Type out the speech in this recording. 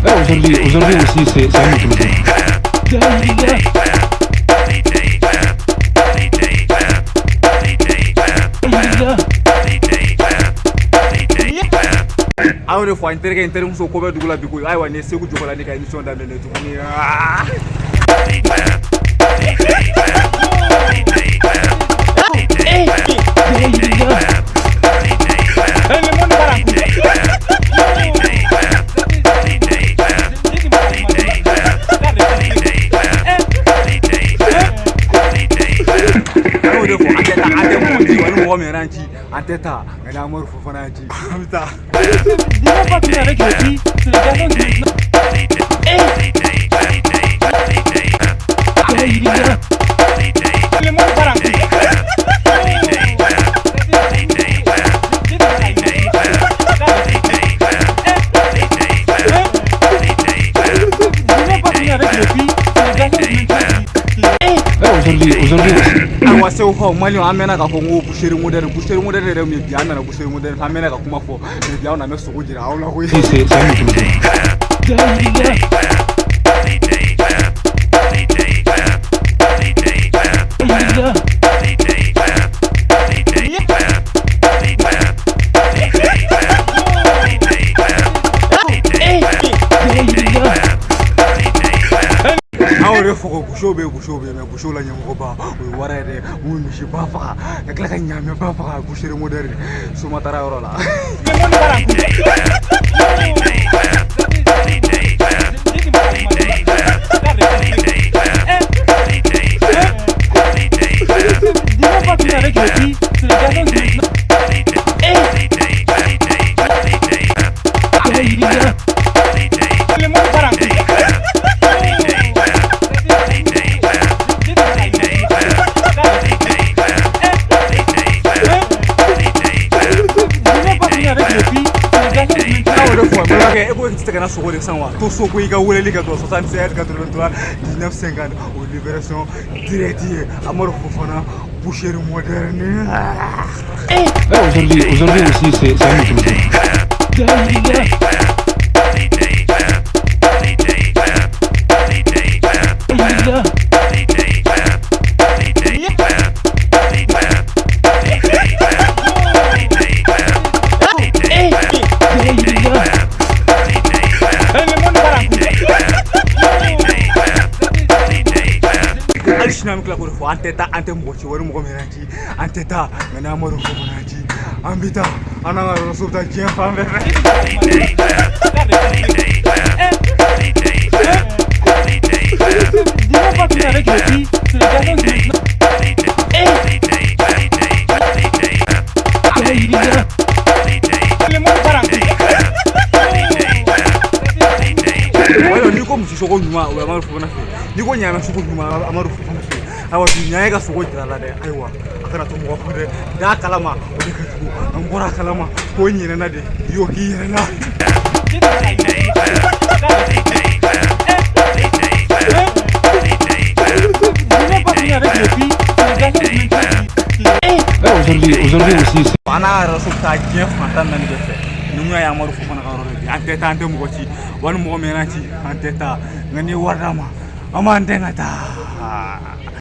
Aujourd'hui, aujourd'hui aussi, c'est un autre jour. An y'o de fɔ an terikɛ, n terimuso ko bɛ dugu la bi koyi. Ayiwa, nin ye Segu Jɔkɔla ne ka émission daminɛ tuguni. An y'o de fɔ, an tɛ taa, an tɛ mɔgɔ ci wa, ni mɔgɔ min yɛrɛ y'an ci, an tɛ taa. Nka ni Amadu Fofana y'an ci, an bɛ taa. Aujourd'hui, aujourd'hui aussi. Ayiwa, Segu kaw, maliyɛnw, an mɛnna k'a fɔ n ko boucherie moderne, boucherie moderne yɛrɛ mun ye bi, an nana boucherie moderne, an mɛnna ka kuma fɔ, mais bi an nana sogo jira aw la koyi. C'est un autre jour. An y'o de fɔ ko busew bɛ yen, busew bɛ yen, mais busew la ɲɛmɔgɔba o ye wara ye dɛ. Mun ye misiba faga ka tila ka ɲaamɛba faga boucherie moderne Somatara yɔrɔ la. An y'o de fɔ, balimakɛ, e ko i tɛ se ka na sogo de san wa? To so ko i ka weleli kɛ dɔrɔn 76 83 19 50, o ye livraison direct ye. Amadu Fofana, boucherie moderne. Aujourd'hui, aujourd'hui aussi, c'est un autre jour. Hali sini an bɛ tila k'o de fɔ, an tɛ taa, an tɛ mɔgɔ ci wari, mɔgɔ min y'an ci, an tɛ taa. Nka ni Amadu Fofana y'an ci, an bɛ taa, an n'an ka yɔrɔ so bɛ taa diɲɛ fan bɛɛ fɛ. Ayiwa, n'i ko misi sogo ɲuman, o ye Amadu Fofana fɛ yen. N'i ko ɲaamɛ sogo ɲuman, Amadu Fofana fɛ yen. Ayiwa, bi ɲa ye ka sogo jira la dɛ. Ayiwa, a kana to mɔgɔ kɔ dɛ, d'a kalama, o de ka jugu. An bɔra a kalama k'o ɲinɛna de, i y'o k'i yɛrɛ la. Aujourd'hui, aujourd'hui aussi, An n'a yɛrɛ so bɛ taa diɲɛ fan 14 bɛɛ fɛ. Ni mun y'a ye Amadu Fofana ka yɔrɔ de bi, an tɛ taa, an tɛ mɔgɔ ci wa, ni mɔgɔ min y'an ci, an tɛ taa. Nka n'i ye wari d'an ma, an b'an dɛn ka taa.